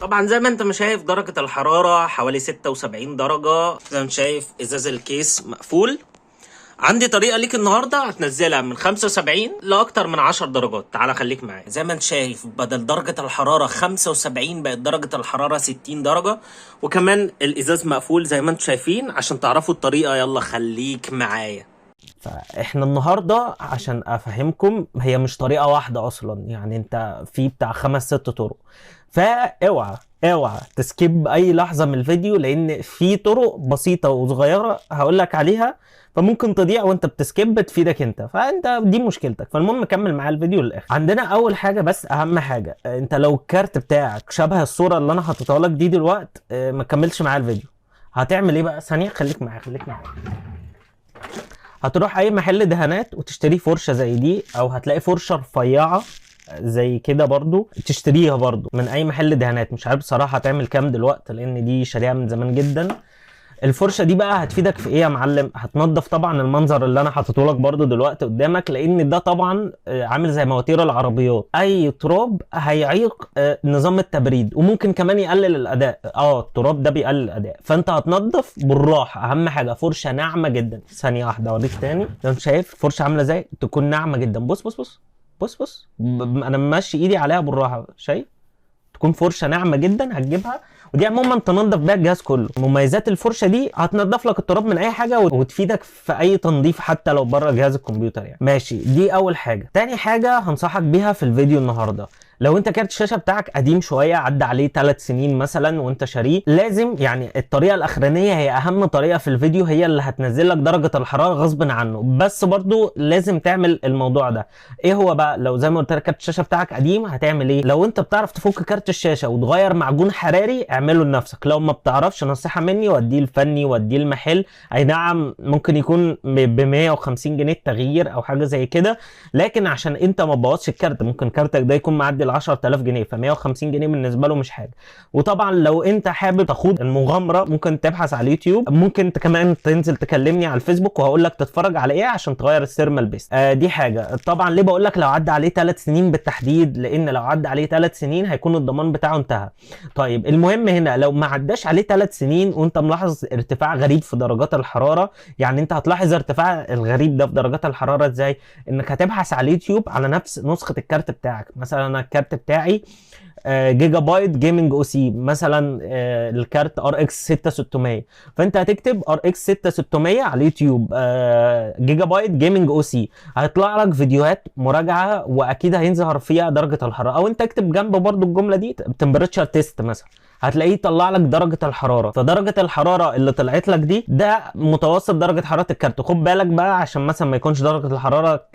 طبعا زي ما انت ما شايف درجة الحرارة حوالي 76 درجة، زي ما انت شايف ازاز ال case مقفول. عندي طريقة ليك النهاردة هتنزلها من 75 لأكتر من 10 درجات، تعالى خليك معايا. زي ما انت شايف بدل درجة الحرارة 75 بقت درجة الحرارة 60 درجة، وكمان الإزاز مقفول زي ما انتم شايفين. عشان تعرفوا الطريقة يلا خليك معايا. فاحنا النهارده عشان افهمكم هي مش طريقه واحدة اصلا، يعني انت في بتاع 5 6 طرق، فاوعى اوعى ت skip اي لحظة من الفيديو، لان في طرق بسيطة وصغيره هقول لك عليها فممكن تضيع وانت بت skip تفيدك انت، فانت دي مشكلتك. فالمهم كمل معايا الفيديو للاخر. عندنا اول حاجه، بس اهم حاجة، انت لو الكارت بتاعك شبه الصورة اللي انا حاططها لك دي دلوقتي، ما تكملش معايا الفيديو. هتعمل ايه بقى؟ ثانية خليك معايا خليك معايا. هتروح اي محل دهانات وتشتري فرشه زي دي، او هتلاقي فرشه رفيعة زي كده برضو تشتريها برضو من اي محل دهانات. مش عارف بصراحة هتعمل كام دلوقتي لان دي شاريها من زمان جدا. الفرشة دي بقى هتفيدك في ايه يا معلم؟ هتنضف طبعا المنظر اللي انا حاطته لك برضو دلوقتي قدامك، لان ده طبعا عامل زي مواتير العربيات، اي تراب هيعيق نظام التبريد وممكن كمان يقلل الاداء. التراب ده بيقلل الاداء، فانت هتنضف بالراحة. اهم حاجة فرشه ناعمة جدا. ثانية واحدة اوريك تاني. لو انت شايف فرشه عامله ازاي، تكون ناعمة جدا. بص بص بص بص بص، انا ماشي ايدي عليها بالراحة، شايف؟ تكون فرشه ناعمة جدا هتجيبها، ودي عموما تنظف بيها الجهاز كله. مميزات الفرشة دي هتنضف لك التراب من اي حاجة وتفيدك في اي تنظيف حتى لو بره جهاز الكمبيوتر يعني. ماشي، دي اول حاجة. تاني حاجة هنصحك بيها في الفيديو النهارده، لو انت كارت الشاشة بتاعك قديم شوية، عدى عليه 3 سنين مثلا وانت شاريه، لازم يعني الطريقة الاخرانية هي اهم طريقه في الفيديو، هي اللي هتنزل لك درجه الحرارة غصب عنه، بس برضو لازم تعمل الموضوع ده. ايه هو بقى؟ لو زي ما قلت لك كارت الشاشة بتاعك قديم هتعمل ايه؟ لو انت بتعرف تفك كارت الشاشة وتغير معجون حراري اعمله لنفسك، لو ما بتعرفش نصيحة مني وديه الفني وديه المحل. اي نعم ممكن يكون ب 150 جنيه التغيير او حاجة زي كده، لكن عشان انت ما تبوظش الكارت، ممكن كارتك ده يكون معدي ال 10000 جنيه، ف 150 جنيه بالنسبة له مش حاجة. وطبعا لو انت حابب تخوض المغامرة ممكن تبحث على اليوتيوب، ممكن انت كمان تنزل تكلمني على الفيسبوك وهقول لك تتفرج على ايه عشان تغير ال thermal paste. دي حاجة. طبعا ليه بقول لك لو عدى عليه 3 سنين بالتحديد؟ لان لو عدى عليه 3 سنين هيكون الضمان بتاعه انتهى. طيب المهم هنا لو ما عداش عليه 3 سنين وانت ملاحظ ارتفاع غريب في درجات الحرارة، يعني انت هتلاحظ ارتفاع الغريب ده في درجات الحرارة ازاي؟ انك هتبحث على اليوتيوب على نفس نسخه الكارت بتاعك. مثلا انا الكارت بتاعي Gigabyte Gaming OC مثلا، الكارت RX 6600، فانت هتكتب RX 6600 على اليوتيوب Gigabyte Gaming OC، هيطلع لك فيديوهات مراجعه واكيد هيظهر فيها درجه الحرارة. او انت اكتب جنب برضو الجملة دي temperature test مثلا، هتلاقيه طلع لك درجه الحرارة. فدرجه الحرارة اللي طلعت لك دي ده متوسط درجه حرارة الكارت. خد بالك بقى عشان مثلا ما يكونش درجه الحرارة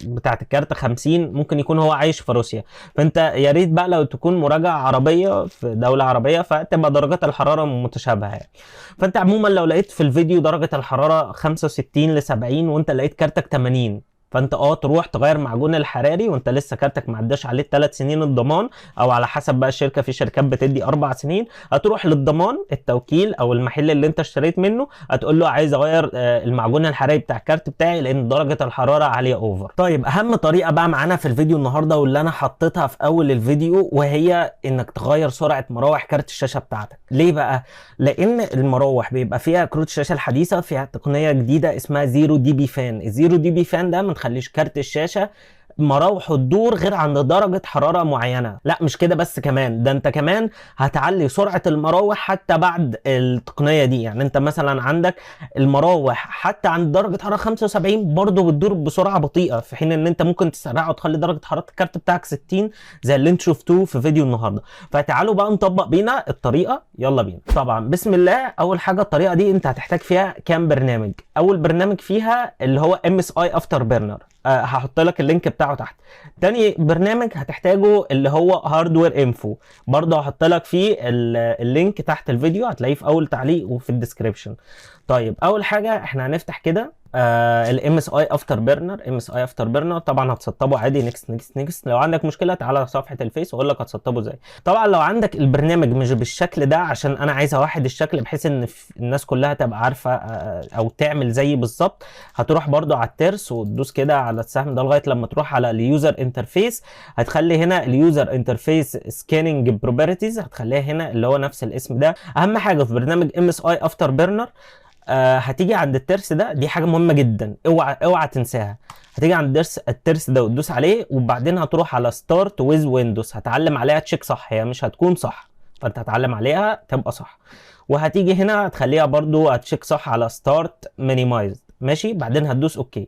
بتاعه الكارت 50، ممكن يكون هو عايش في روسيا، فانت يا ريت بقى لو تكون مراجعه عربية في دولة عربية فتبقى درجات الحرارة متشابهة يعني. فانت عموما لو لقيت في الفيديو درجه الحرارة 65 ل 70 وانت لقيت كارتك 80، فانت تروح تغير معجون الحراري وانت لسه كارتك ما عداش عليه 3 سنين الضمان، او على حسب بقى الشركة، في شركات بتدي 4 سنين. هتروح للضمان التوكيل او المحل اللي انت اشتريت منه، هتقول له عايز اغير المعجون الحراري بتاع الكارت بتاعي لان درجه الحرارة عالية over. طيب اهم طريقه بقى معانا في الفيديو النهارده واللي انا حطيتها في اول الفيديو، وهي انك تغير سرعة مراوح كارت الشاشة بتاعتك. ليه بقى؟ لان المراوح بيبقى فيها كروت الشاشة الحديثة فيها تقنية جديدة اسمها zero dB fan. ال zero dB fan ده ما تخليش كارت الشاشة مراوحه تدور غير عند درجة حرارة معينة. لا مش كده بس، كمان ده انت كمان هتعلي سرعة المراوح حتى بعد التقنية دي. يعني انت مثلا عندك المراوح حتى عند درجة حرارة 75 برضه بتدور بسرعة بطيئة، في حين ان انت ممكن تسرعها وتخلي درجة حرارة الكارت بتاعك 60 زي اللي انتوا شفتوه في فيديو النهارده. فتعالوا بقى نطبق بينا الطريقة، يلا بينا. طبعا بسم الله. اول حاجة الطريقة دي انت هتحتاج فيها كام برنامج. اول برنامج فيها اللي هو MSI Afterburner، هحط لك ال link بتاعه تحت. تاني برنامج هتحتاجه اللي هو Hardware Info، برضه هحط لك فيه ال link تحت الفيديو، هتلاقيه في اول تعليق وفي ال description. طيب اول حاجة احنا هنفتح كده ال MSI After Burner، MSI After Burner طبعا هتسطبه عادي، next next next. لو عندك مشكلة تعالى على صفحة الفيس واقول لك هتسطبه ازاي. طبعا لو عندك البرنامج مش بالشكل ده، عشان انا عايز اوحد الشكل بحيث ان الناس كلها تبقى عارفه او تعمل زيي بالظبط، هتروح برضو على الترس وتدوس كده على السهم ده لغاية لما تروح على ال user interface. هتخلي هنا ال user interface scanning properties، هتخليها هنا اللي هو نفس الاسم ده. اهم حاجة في برنامج MSI After Burner، هتيجي عند الترس ده، دي حاجة مهمة جدا اوعى اوعى تنساها. هتيجي عند الترس ده وتدوس عليه، وبعدين هتروح على start with Windows، هتعلم عليها check صح، هي مش هتكون صح فانت هتعلم عليها تبقى صح. وهتيجي هنا هتخليها برضو هت check صح على start minimized، ماشي. بعدين هتدوس okay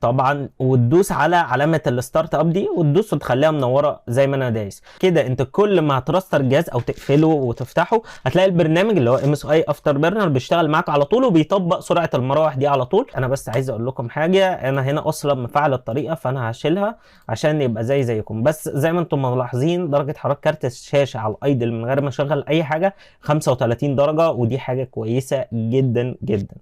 طبعا، وتدوس على علامة ال start up دي وتدوس وتخليها منورة زي ما انا دايس كده. انت كل ما هت restart الجهاز او تقفله وتفتحه هتلاقي البرنامج اللي هو MSI After Burner بيشتغل معاك على طول وبيطبق سرعة المراوح دي على طول. انا بس عايز اقول لكم حاجه، انا هنا اصلا مفعل الطريقة فانا هشيلها عشان يبقى زي زيكم. بس زي ما انتم ملاحظين درجه حرارة كارت الشاشة على ال idle من غير ما اشغل اي حاجة 35 درجه، ودي حاجة كويسة جدا جدا.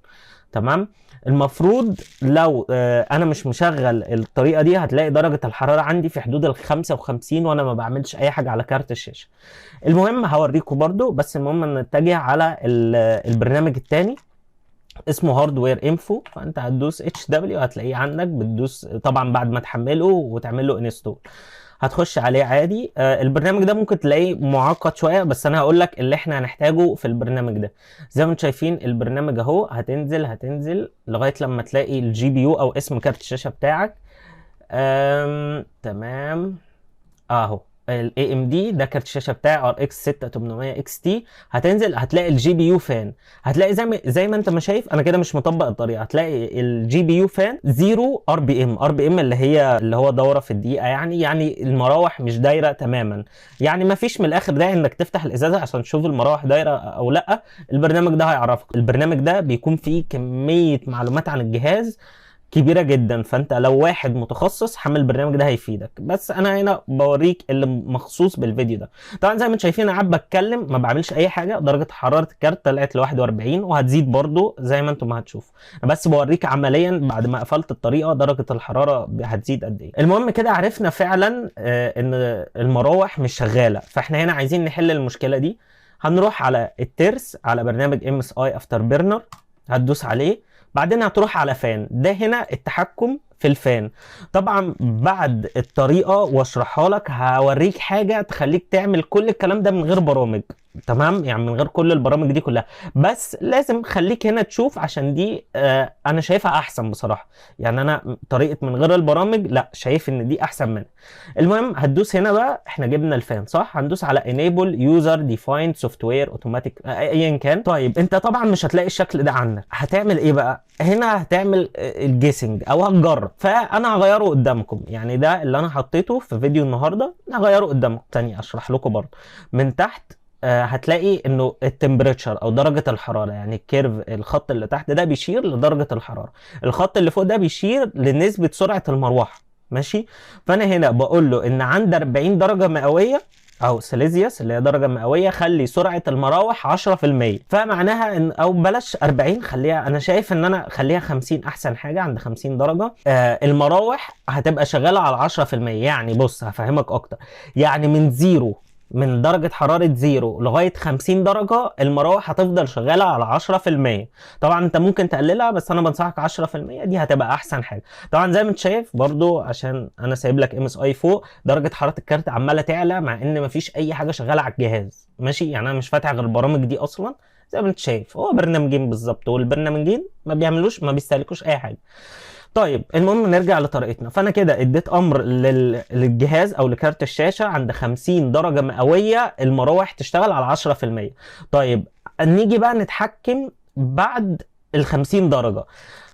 تمام. المفروض لو انا مش مشغل الطريقة دي هتلاقي درجه الحرارة عندي في حدود ال 55 وانا ما بعملش اي حاجة على كارت الشاشه. المهم هوريكم برضو، بس المهم نتجه على البرنامج التاني اسمه Hardware Info. فانت هتدوس HW هتلاقيه عندك، بتدوس طبعا بعد ما تحمله وتعمل له install هتخش عليه عادي. البرنامج ده ممكن تلاقيه معقد شويه، بس انا هقول لك اللي احنا هنحتاجه في البرنامج ده. زي ما انتم شايفين البرنامج اهو، هتنزل لغاية لما تلاقي ال GPU او اسم كارت الشاشة بتاعك. تمام، اهو ال AMD ده كارت الشاشة بتاعي RX 6800 XT. هتنزل هتلاقي ال GPU fan، هتلاقي زي ما انت ما شايف انا كده مش مطبق الطريقه، هتلاقي ال GPU fan 0 RPM. RPM اللي هي اللي هو دوره في الدقيقه، يعني المراوح مش دايرة تماما، يعني ما فيش من الاخر داعي انك تفتح الازازه عشان تشوف المراوح دايرة او لا. البرنامج ده هيعرفك. البرنامج ده بيكون فيه كمية معلومات عن الجهاز كبيرة جدا، فانت لو واحد متخصص حمل البرنامج ده هيفيدك. بس انا هنا بوريك اللي مخصوص بالفيديو ده. طبعا زي ما انتم شايفين انا قاعد بتكلم ما بعملش اي حاجه، درجه حرارة الكارت طلعت ل 41 وهتزيد برضو زي ما انتم هتشوفوا. انا بس بوريك عمليا بعد ما قفلت الطريقة درجه الحرارة هتزيد قد ايه. المهم كده عرفنا فعلا ان المراوح مش شغاله، فاحنا هنا عايزين نحل المشكلة دي. هنروح على الترس على برنامج MSI After Burner، هتدوس عليه، بعدين هتروح على fan. ده هنا التحكم في ال fan. طبعا بعد الطريقة واشرحها لك هوريك حاجة تخليك تعمل كل الكلام ده من غير برامج، تمام؟ يعني من غير كل البرامج دي كلها، بس لازم خليك هنا تشوف عشان دي انا شايفها احسن بصراحه. يعني انا طريقه من غير البرامج لا، شايف ان دي احسن منها. المهم هتدوس هنا بقى، احنا جبنا ال fan صح، هندوس على enable user defined software automatic ايا كان. طيب انت طبعا مش هتلاقي الشكل ده عندك، هتعمل ايه بقى هنا؟ هتعمل ال guessing او هتجرب، فانا هغيره قدامكم. يعني ده اللي انا حطيته في فيديو النهارده هغيره قدامكم تاني اشرح لكم برضه. من تحت هتلاقي انه ال temperature او درجة الحرارة، يعني ال curve الخط اللي تحت ده بيشير لدرجة الحرارة، الخط اللي فوق ده بيشير لنسبة سرعة المروحة، ماشي؟ فانا هنا بقول له ان عند 40 درجة مئوية او سيليزيوس اللي هي درجة مئوية خلي سرعة المراوح 10%. فمعناها ان او بلاش 40، خليها، انا شايف ان انا خليها 50 احسن حاجة. عند 50 درجة المراوح هتبقى شغالة على 10%. يعني بص هفهمك اكتر، يعني من zero، من درجة حرارة zero لغاية 50 درجة المراوح هتفضل شغالة على 10%. طبعا انت ممكن تقللها، بس انا بنصحك 10% دي هتبقى احسن حاجة. طبعا زي ما انت شايف برضو عشان انا سايب لك MSI فوق، درجة حرارة الكارت عمالة تعلى مع ان مفيش اي حاجة شغالة على الجهاز، ماشي؟ يعني انا مش فاتح غير البرامج دي اصلا. زي ما انت شايف هو برنامجين بالظبط، والبرنامجين ما بيعملوش ما بيستهلكوش اي حاجة. طيب المهم نرجع لطريقتنا. فانا كده اديت امر للجهاز او لكارت الشاشة عند 50 درجه مئوية المراوح تشتغل على 10%. طيب نيجي بقى نتحكم بعد ال 50 درجه.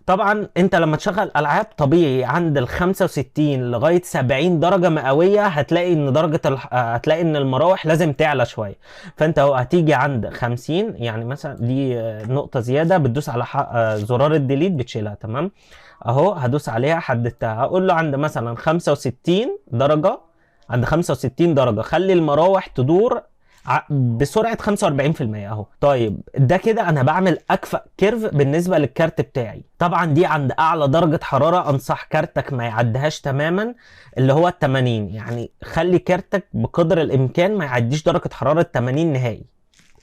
طبعا انت لما تشغل العاب طبيعي عند ال 65 لغاية 70 درجه مئوية هتلاقي ان هتلاقي ان المراوح لازم تعلى شويه. فانت اهو هتيجي عند 50، يعني مثلا دي نقطة زيادة، بتدوس على زرار ال delete بتشيلها، تمام؟ اهو هدوس عليها حددتها، هقول له عند مثلا 65 درجه، عند 65 درجه خلي المراوح تدور بسرعة 45% اهو. طيب ده كده انا بعمل اكفأ curve بالنسبة للكارت بتاعي. طبعا دي عند اعلى درجه حرارة، انصح كارتك ما يعديهاش تماما اللي هو ال 80، يعني خلي كارتك بقدر الامكان ما يعديش درجه حرارة 80 نهائي.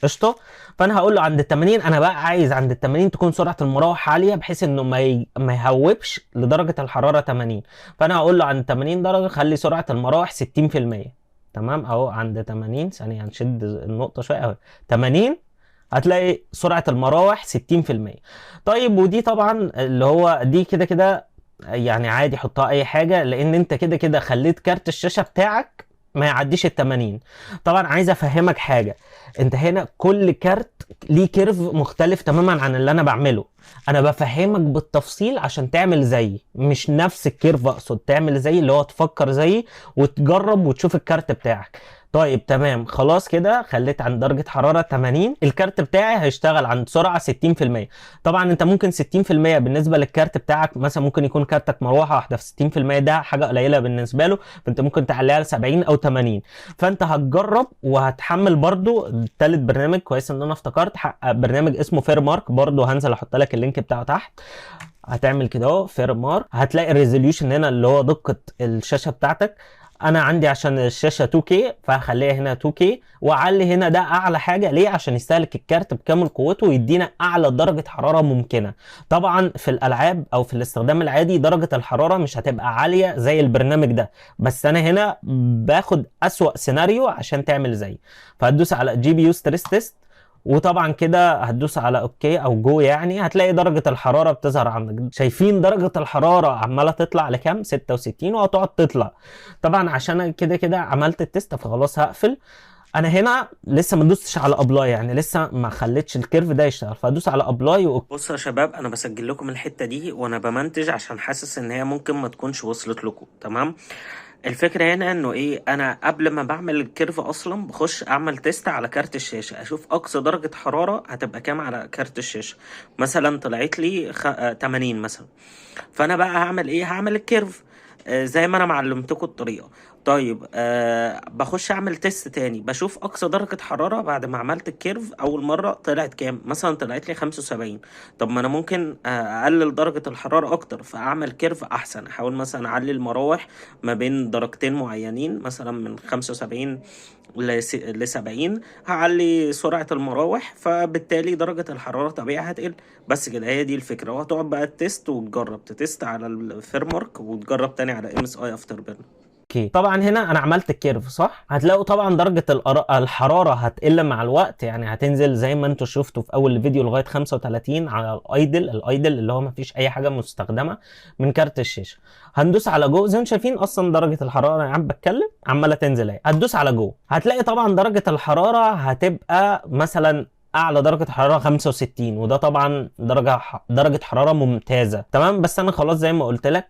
قشطه. فانا هقول له عند ال 80، انا بقى عايز عند ال 80 تكون سرعة المراوح عالية بحيث انه ما يهوبش لدرجة الحرارة 80. فانا هقول له عند 80 درجه خلي سرعة المراوح 60%. تمام اهو عند 80 ثانية، هنشد النقطة شوية اهو 80، هتلاقي سرعة المراوح 60%. طيب ودي طبعا اللي هو دي كده كده يعني عادي حطها اي حاجة، لان انت كده كده خليت كارت الشاشة بتاعك ما يعديش ال 80. طبعا عايز افهمك حاجة، انت هنا كل كارت ليه curve مختلف تماما عن اللي انا بعمله. انا بفهمك بالتفصيل عشان تعمل زيي، مش نفس ال curve، اقصد تعمل زيي اللي هو تفكر زيي وتجرب وتشوف الكارت بتاعك. طيب تمام خلاص كده خليت عند درجة حرارة 80، الكارت بتاعي هيشتغل عند سرعة 60%. طبعا انت ممكن 60% بالنسبة للكارت بتاعك، مثلا ممكن يكون كارتك مروحة واحدة في 60%، ده حاجة قليلة بالنسبة له، فانت ممكن تعليها ل 70 او 80. فانت هتجرب وهتحمل برضو تالت برنامج. كويس ان انا افتكرت برنامج اسمه FurMark، برضو هنزل احط لك ال link بتاعه تحت. هتعمل كده اهو FurMark، هتلاقي ال resolution هنا اللي هو دقة الشاشة بتاعتك. انا عندي عشان الشاشة 2K فهخليها هنا 2K، واعلي هنا ده اعلى حاجة. ليه؟ عشان يستهلك الكارت بكامل قوته ويدينا اعلى درجه حرارة ممكنة. طبعا في الالعاب او في الاستخدام العادي درجه الحرارة مش هتبقى عالية زي البرنامج ده، بس انا هنا باخد اسوأ سيناريو عشان تعمل زي. فهتدوس على GPU stress test، وطبعا كده هتدوس على okay او go، يعني هتلاقي درجة الحرارة بتظهر عندك. شايفين درجة الحرارة عمالة تطلع لكام؟ 66، وهتقعد تطلع. طبعا عشان كده كده عملت ال test فخلاص هقفل. انا هنا لسه ما دوستش على apply، يعني لسه ما خليتش ال curve ده يشتغل، فادوس على apply و بصوا يا شباب، انا بسجل لكم الحتة دي وانا بمنتج عشان حاسس ان هي ممكن ما تكونش وصلت لكم. تمام. الفكرة هنا انه ايه، انا قبل ما بعمل ال curve اصلا بخش اعمل test على كارت الشاشة، اشوف اقصى درجة حرارة هتبقى كام على كارت الشاشة. مثلا طلعت لي 80 مثلا، فانا بقى هعمل ايه؟ هعمل ال curve زي ما انا معلمتكم الطريقة. طيب بخش اعمل test تاني، بشوف اقصى درجة حرارة بعد ما عملت ال curve اول مرة طلعت كام. مثلا طلعت لي 75. طب ما انا ممكن اقلل درجة الحرارة اكتر فاعمل curve احسن، احاول مثلا اعلي المراوح ما بين درجتين معينين، مثلا من 75 ل 70 هعلي سرعة المراوح، فبالتالي درجة الحرارة طبيعي هتقل. بس كده هي دي الفكرة. وهتقعد بقى test وتجرب، ت test على ال FurMark وتجرب تاني على MSI Afterburner. okay طبعا هنا انا عملت ال curve صح، هتلاقوا طبعا درجه الحرارة هتقل مع الوقت، يعني هتنزل زي ما انتم شفتوا في اول الفيديو لغاية 35 على ال idle، ال idle اللي هو ما فيش اي حاجة مستخدمة من كارت الشاشة. هندوس على go، زي ما انتم شايفين اصلا درجه الحرارة انا عم بتكلم عماله تنزل اهي. هتدوس على go، هتلاقي طبعا درجه الحرارة هتبقى مثلا اعلى درجه حرارة 65، وده طبعا درجه حرارة ممتازة. تمام. بس انا خلاص زي ما قلت لك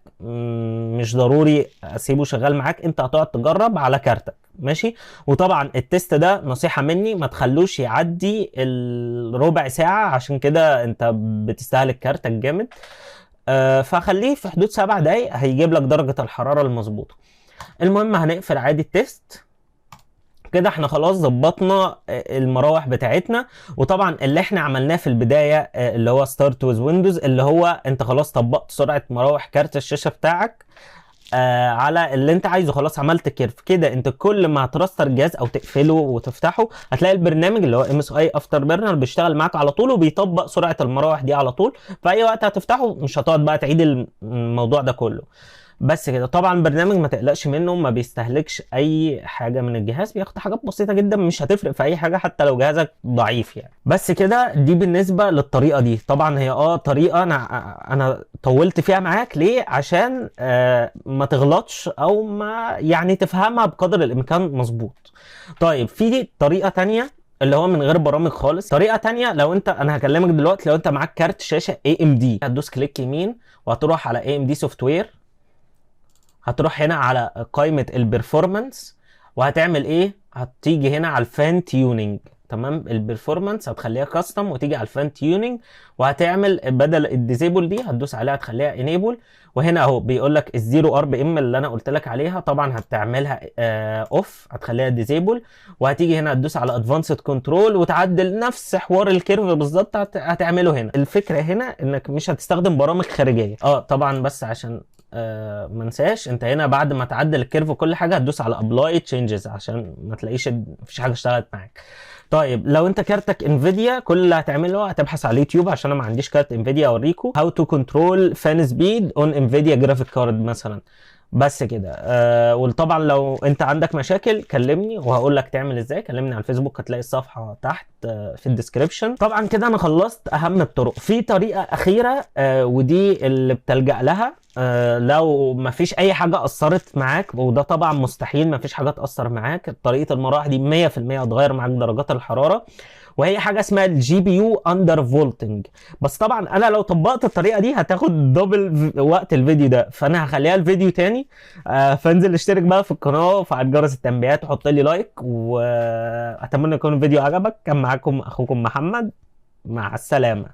مش ضروري اسيبه شغال معاك، انت هتقعد تجرب على كارتك ماشي. وطبعا ال test ده نصيحة مني ما تخلوش يعدي الربع ساعة، عشان كده انت بتستهلك كارتك جامد. فخليه في حدود 7 دقايق هيجيب لك درجه الحرارة المظبوطه. المهم هنقفل عادي ال test كده، احنا خلاص ظبطنا المراوح بتاعتنا. وطبعا اللي احنا عملناه في البداية اللي هو start with Windows، اللي هو انت خلاص طبقت سرعة مراوح كارت الشاشة بتاعك على اللي انت عايزه، خلاص عملت curve كده. انت كل ما هت restart الجهاز او تقفله وتفتحه هتلاقي البرنامج اللي هو MSI Afterburner بيشتغل معاك على طول وبيطبق سرعة المراوح دي على طول. في اي وقت هتفتحه مش هتقعد بقى تعيد الموضوع ده كله. بس كده. طبعا البرنامج ما تقلقش منه، ما بيستهلكش اي حاجة من الجهاز، بياخد حاجات بسيطة جدا مش هتفرق في اي حاجة حتى لو جهازك ضعيف يعني. بس كده دي بالنسبة للطريقة دي. طبعا هي طريقه انا طولت فيها معاك ليه؟ عشان ما تغلطش او ما يعني تفهمها بقدر الامكان مظبوط. طيب في طريقه تانية اللي هو من غير برامج خالص. طريقه تانية لو انت، انا هكلمك دلوقتي، لو انت معاك كارت شاشة AMD هتدوس click يمين وهتروح على AMD software، هتروح هنا على قائمة ال performance وهتعمل ايه؟ هتيجي هنا على ال fan tuning. تمام، ال performance هتخليها custom، وتيجي على ال fan tuning وهتعمل بدل ال disable دي هتدوس عليها هتخليها enable. وهنا اهو بيقول لك ال zero RPM اللي انا قلت لك عليها، طبعا هتعملها off، هتخليها disable. وهتيجي هنا تدوس على advanced control وتعدل نفس حوار ال curve بالظبط هتعمله هنا. الفكرة هنا انك مش هتستخدم برامج خارجيه. طبعا بس عشان ما انساش، انت هنا بعد ما تعدل ال curve وكل حاجة هتدوس على apply changes عشان ما تلاقيش مفيش حاجة اشتغلت معاك. طيب لو انت كارتك Nvidia، كل اللي هتعمله هتبحث على اليوتيوب، عشان انا ما عنديش كارت Nvidia اوريكم، how to control fan speed on Nvidia graphic card مثلا، بس كده. وطبعا لو انت عندك مشاكل كلمني وهقول لك تعمل ازاي. كلمني على الفيسبوك، هتلاقي الصفحة تحت في ال description. طبعا كده انا خلصت اهم الطرق. في طريقه اخيرة ودي اللي بتلجأ لها لو مفيش اي حاجة اثرت معاك، وده طبعا مستحيل مفيش حاجة تاثر معاك. طريقه المراوح دي 100% هتغير معاك درجات الحراره، وهي حاجة اسمها ال GPU undervolting. بس طبعا انا لو طبقت الطريقة دي هتاخد double وقت الفيديو ده، فانا هخليها الفيديو تاني. فانزل اشترك بقى في القناة وفعل جرس التنبيهات وحط لي like، واتمنى يكون الفيديو عجبك. كان معاكم اخوكم محمد، مع السلامه.